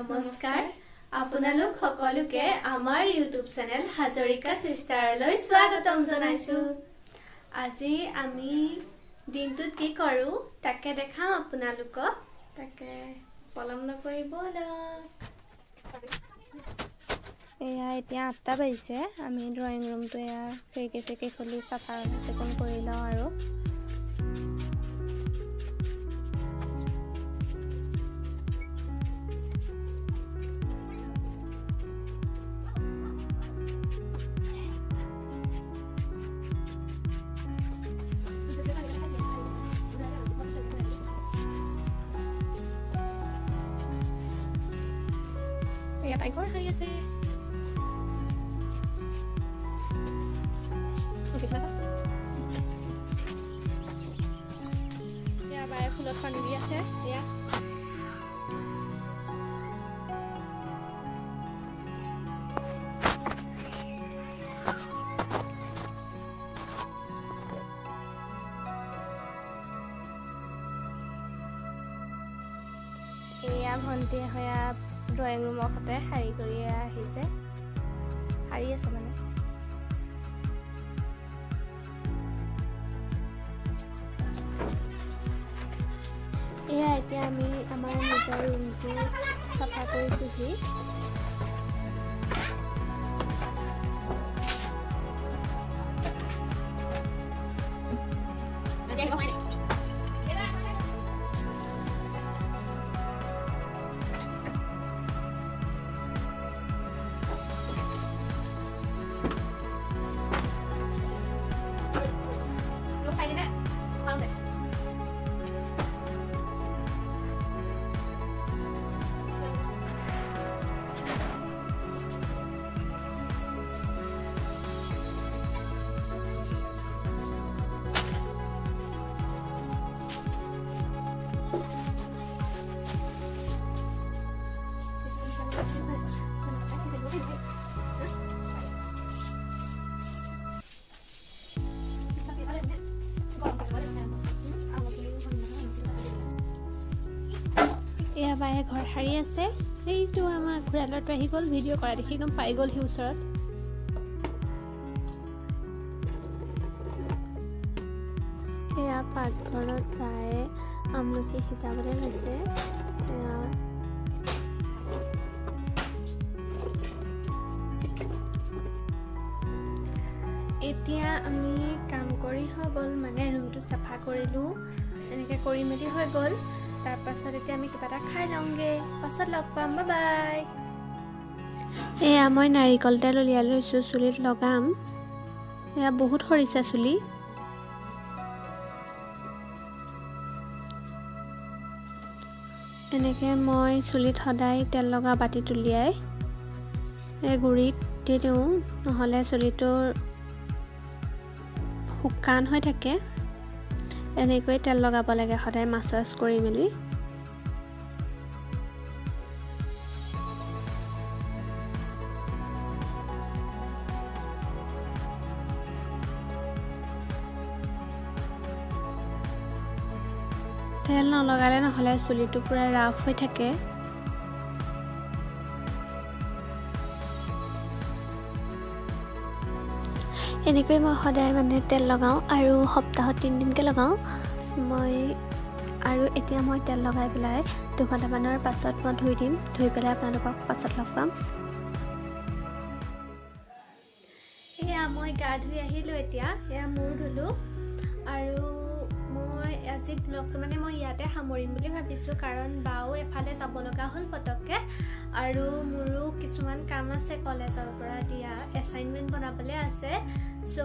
নমস্কাৰ, আপোনালোক সকলোকে আমাৰ ইউটিউব চেনেল হাজৰিকা চিষ্টাৰলৈ স্বাগতম জনাইছোঁ। আজি আমি দিনটোত কি কৰোঁ তাকে দেখাম আপোনালোকক, তাকে পলম নকৰিব। এয়া এতিয়া ৮টা বাজিছে। আমি ড্ৰয়িং ৰুমটো এয়া খিৰিকী চিৰিকী খুলি চাফা চিকুণ কৰি লওঁ আৰু। এয়া তাই ঘৰ সাৰি আছে। এয়া বায়ে ফুলত পানী দি আছে। এয়া এয়া ভণ্টিয়ে সেয়া ড্ৰয়িং ৰুমৰ সতে শাৰী কৰি আহিছে, শাৰী আছে মানে। এয়া এতিয়া আমি আমাৰ নিজৰ ৰুমটো চাফা কৰিছোঁহি। এয়া বায়ে ঘৰ সাৰি আছে। সেইটো আমাৰ খুৰা ল'ৰাটো আহি গ'ল, ভিডিঅ' কৰা দেখি একদম পাই গ'ল সি ওচৰত। এয়া পাকঘৰত বায়ে আমলখি সিজাবলৈ লৈছে। এতিয়া আমি কাম কৰি হৈ গ'ল, মানে ৰুমটো চাফা কৰিলোঁ, এনেকৈ কৰি মেলি হৈ গ'ল। তাৰপাছত এতিয়া আমি কিবা এটা খাই লওঁগৈ, পাছত লগ পাম, বাই বাই। এয়া মই নাৰিকল তেল উলিয়াই লৈছোঁ, চুলিত লগাম। এয়া বহুত সৰিছে চুলি। এনেকৈ মই চুলিত সদায় তেল লগা বাতিত উলিয়াই এই গুড়িত দি দিওঁ, নহ'লে চুলিটোৰ শুকান হৈ থাকে। এনেকৈ তেল লগাব লাগে সদায় মাছাজ কৰি মেলি। তেল নলগালে নহ'লে চুলিটো পূৰা ৰাফ হৈ থাকে। এনেকৈ মই সদায় মানে তেল লগাওঁ আৰু সপ্তাহত 3 দিনকৈ লগাওঁ মই। আৰু এতিয়া মই তেল লগাই পেলাই 2 ঘণ্টামানৰ পাছত মই ধুই দিম, ধুই পেলাই আপোনালোকক পাছত লগ পাম। এয়া মই গা ধুই আহিলোঁ, এতিয়া এয়া মূৰ ধুলোঁ। আৰু মই আজি ব্লগটো মানে মই ইয়াতে সামৰিম বুলি ভাবিছোঁ, কাৰণ বাও এফালে যাব লগা হ'ল পটককৈ আৰু মোৰো কিছুমান কাম আছে, কলেজৰ পৰা দিয়া এছাইনমেণ্ট বনাবলৈ আছে। চ'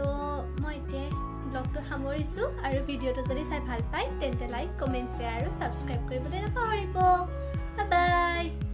মই এতিয়া ব্লগটো সামৰিছোঁ। আৰু ভিডিঅ'টো যদি চাই ভাল পায় তেন্তে লাইক, কমেণ্ট, শ্বেয়াৰ আৰু ছাবস্ক্ৰাইব কৰিবলৈ নাপাহৰিব। Bye bye.